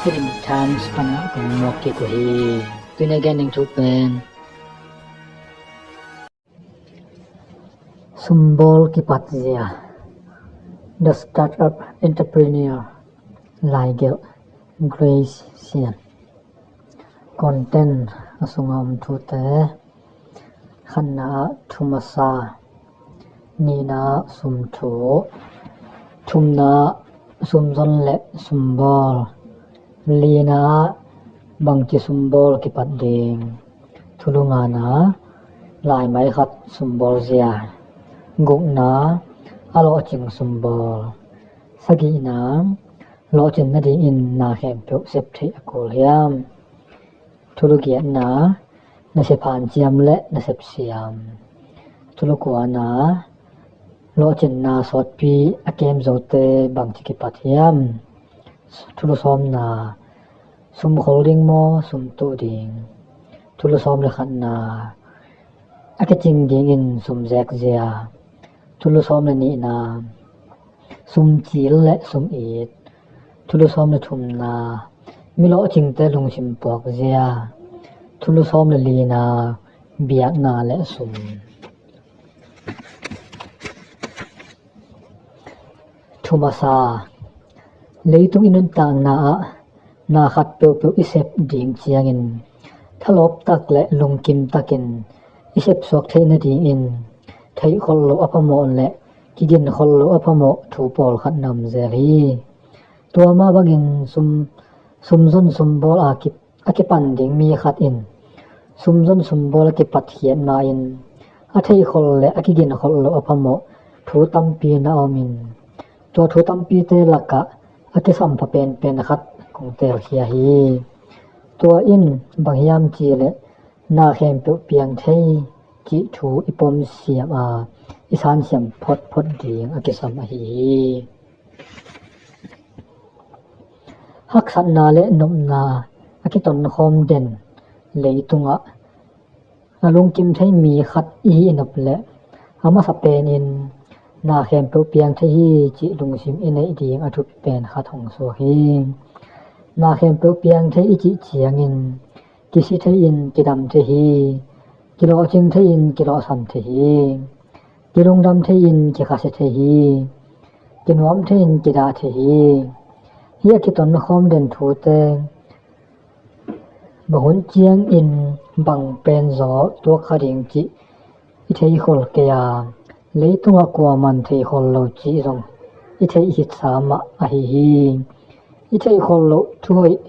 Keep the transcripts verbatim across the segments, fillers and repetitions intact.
Hidden Times pana kong muak kik uh hi. Tuni a gen ding thu pen sumbawl kipat zia, The Startup Entrepreneur, laigelh Grace Sian. Content: a sunga om thute. Khatna ah thu masa, nihna ah sum thu, thumna ah sum zon le sum bawl, lina ah bangci sum bawl kipat ding, thulu ngana, laimai khat sum bawl zia, gukna, a lawhcing sum bawl, sagihna, lawhcin nadingin na khempeuh sep theih a kul hiam? Thulu giatna, nasep hanciam le nasep siam. Thulu kuana, lawhcinna sawtpi a kem zote bangci kipat hiam? Thulu sawmna, sum khol ding maw, sum tuh ding? Thulu sawm le khatna, a kicing dingin sum zek zia. Thulu sawm le nihna, sum cil le sum it. Thulu sawm le thumna, mi lawhcingte lungsim puak zia. Thulu sawm le lina, biakna le sum. Thu masa. Leitung i nuntakna ah na khat peuhpeuh i sep ding ciangin thalawp tak le lungkim takin i sepsuak theih nadingin theih kholh loh a phamawh le kigin kholh loh a phamawh thu pawlkhat na om zel hi. Tua mah bangin sum, sum zon sum bawl a kip a kipan ding mi khat in sum zon sum bawl a kipatkhiat ma-in a theih kholh le a kigin kholh loh a phamawh thu tampi na om in, tua thu tampite lakah a kisam pha penpen khat kong telkhia hi. Tua in bang hiam cih leh na khempeuh piang thei cih thu i pom siam a i sansiam photphot ding a kisam ahi hi. Haksatna le nopna a kitonkhawm den leitungah a lungkim thei mi khat i hih nop leh a masa penin na khempeuh piang thei hi cih lungsim i neih ding a thupi pen khat hong suak hi. Na khempeuh piang thei i cih ciangin kisi thei-in kidam thei hi. Kilawhcing thei-in kilawhsam thei hi. Kilungdam thei-in kikhasia thei hi. Kinuam thei-in kidah thei hi. Hih a kitonkhawm den thute bang hun ciangin bang pen zaw tuak kha ding cih i theikhol kei a, leitungah kuaman theikhol lo cih zong i theih khitsa mah ahi hi. I theikhol loh thuhoih,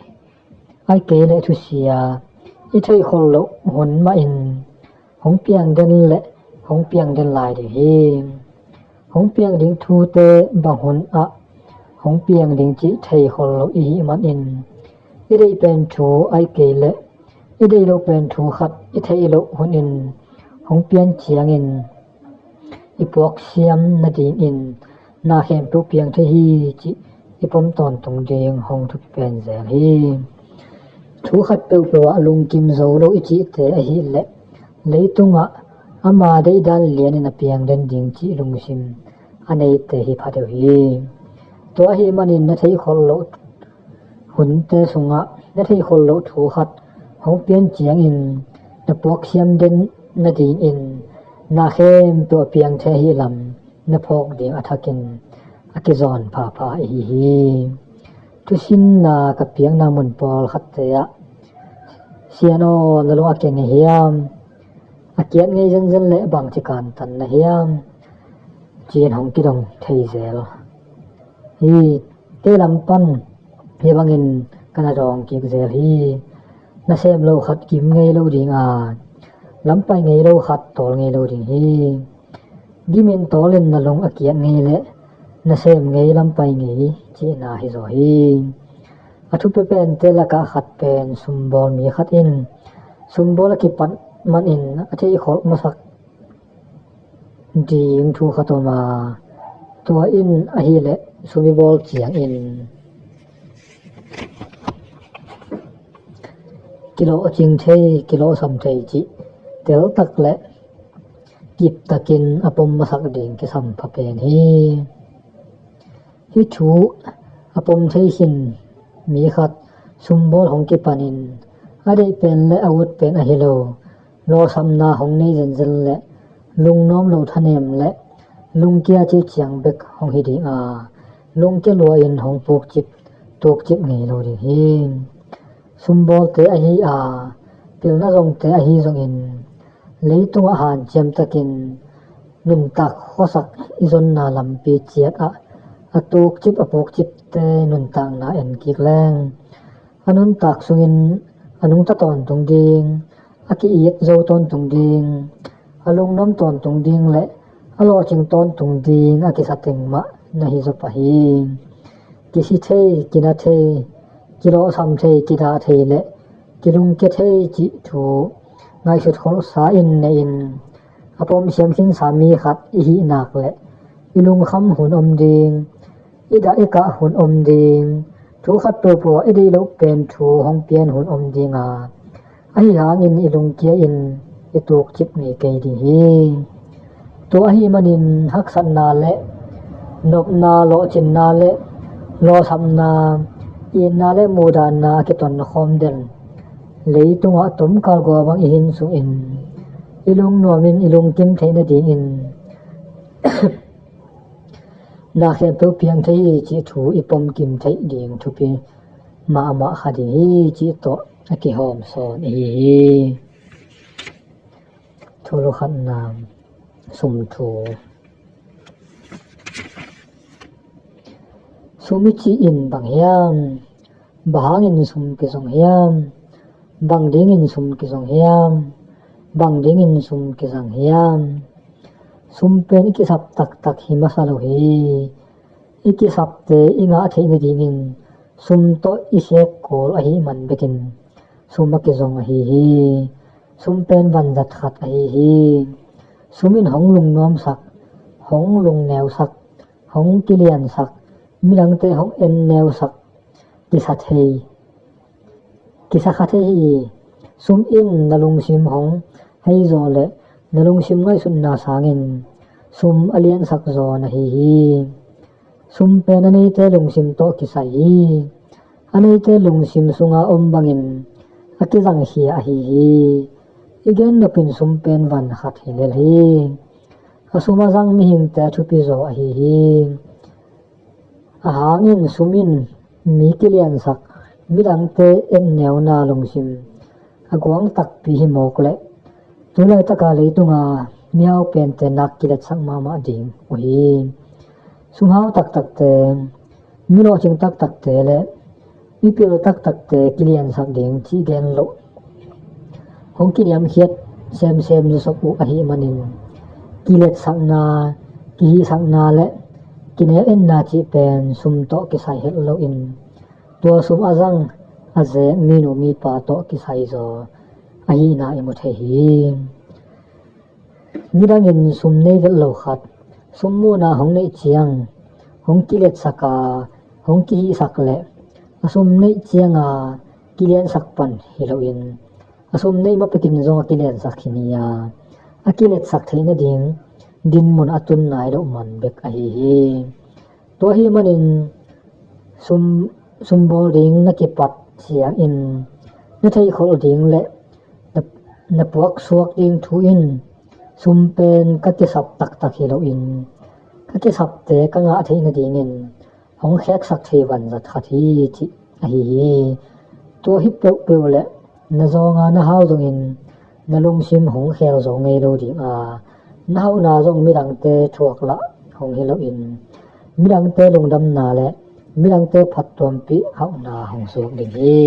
ahih kei leh thusia i theikhol loh hun mahin hong piang den le hong piang den lai ding hi. Hong piang ding thute bang hun ah hong piang ding cih theikhol loh i hih manin i deih pen thu ahih kei leh i deih loh pen thu khat i theih loh hunin hong piang ciangin i puak siam nadingin na khempeuh piang thei hi cih i pom tawntung ding hong thupi pen zel hi. Thu khat peuhpeuh ah lungkim zo lo i cihte ahih leh leitungah ama deihdan lianin a piang den ding cih lungsim a neite hi pha deuh hi. Tua ahih manin na theihkholh loh hunte sungah na theihkholh loh thu khat hong pian ciangin na puaksiam den nadingin na khempeuh a piang thei ahih lam na phawk ding a thakin a kizawn phapha ihi hi. Thusinna ka piakna mun pawlkhatte ah, "Sian aw, na lung a kiat ngei hiam? A kiat ngei zenzen leh bangci kantan na hiam?" ci-in hong kidong thei zel hi. Kei lam pan hih bangin ka na dawng kik zel hi. Nasem lo khat kim ngei lo ding a, lampai ngei lo khat tawl ngei lo ding hi. Gimin tawlin na lung a kiat ngei leh nasem ngei lampai ngei cihna hi zaw hi. A thupi pente lakah khat pen sumbawl mi khat in sumbawl a kipat manin a theihkholh masak ding thu khat om a, tua in ahih leh sum i bawl ciangin kilawhcing thei, kilawhsam thei cih teltak le kiptakin a pom masak ding kisam pha pen hi. Hih thu a pom thei khin mi khat Sumbawl hong kipanin a deih pen le a ut pen ahi lo lawhsamna hong nei zenzen le lungnuam lo thanem le lungkia cih ciang bek hong hi ding a, lungkia lua in hong pukcip tukcip ngei lo ding hi. Sumbawlte ahi a, pilna zongte ahi zongin leitungah hanciam takin nuntak khuasak i zonna lampi ciat ah a tukcip a pukcipte nuntakna en kik leng a nuntak sungin a nungta tawntung ding, a ki-it zo tawntung ding, a lungnuam tawntung ding le a lawhcing tawntung ding a kisa teng mah na hi zaw pah hi. Kisi thei, kina thei, kilawhsam thei, kidah thei le kilungkia thei cih thu ngaihsut kholhsa in nei in a pom siam khinsa mi khat i hih nak le i lungkham hun om ding, i dah i kah hun om ding, thu khat peuhpeuh i deih loh pen thu hong pian hun om ding a, ahi hangin i lungkia in i tukcip ngei kei ding hi. Tua ahi manin haksatna le nopna, lawhcinna le lawhsamna, itna le mudanna a kiton khawm den leitungah tomkal gua bang i hin sungin i lungnuam in i lungkim theih nadingin na khempeuh piang thei hi cih thu i pomkim theih ding thupi mahmah kha ding hi cih tawh a kihawm sawn ihi hi. Thulu khatna, sum thu. Sum i cih in bang hiam? Bang hangin sum kizong hiam? Bang dingin sum kizong hiam? Bang dingin sum kizang hiam? Sum pen i kisap taktak hi masa lo hi. I kisapte i ngah theih nadingin sum tawh i sek kul ahih man bekin sum a kizong ahi hi. Sum pen vanzat khat ahi hi. Sum in hong lungnuamsak, hong lungneusak, hong kiliansak, midangte hong enneusak, kisa thei, kisa kha thei hi. Sum in na lungsim hong hei zaw le na lungsim ngaihsutna sangin sum a liansak zaw na hi hi. Sum pen a neite lungsim tawh kisai hi. A neite lungsim sunga om bangin a kizangkhia ahi hi. I gen nopin sum pen van khat hi lel hi. A sum a zang mihingte a thupi zaw ahi hi. A hangin sum in mi kiliansak, midangte enneuna lungsim a guang takpi hi mawk leh tulaitaka leitunga mihau pente nak kiletsak mahmah ding uh hi. Sumhau taktakte, mi lawhcing taktakte le mipil taktakte kiliansak ding cih gen loh hong kiniamkhiat semsem zawsop uh ahih manin kiletsakna, kihihsakna le kinel enna cih pen sum tawh kisai het loin tua sum a zang a zek minu mipa tawh kisai zaw ahihna i mu thei hi. Nidangin sum nei vet lo khat sum muhna hong neih ciang hong kiletsak a hong kihihsak le a sum neih cianga kiliansak pan hi loin a sum neih mapekin zong a kiliansak hi ni a, a kiletsak theih nading dinmun a tun nai loh man bek ahi hi. Tua ahih manin sum, sumbawl ding na kipat ciangin na theihkholh ding le na, na puaksuak ding thu in sum pen ka kisap taktak hi loin ka kisapte ka ngah theih nadingin hong kheksak thei vanzat khat hi cih ahi hi. Tua hi peuhpeuh le na zawnga na hau zongin na lungsim hong khel zo ngei lo ding a, na hauhna zong midangte thuak lah hong hi loin midangte lungdamna le midangte phattuampih hauhna hong suak ding hi.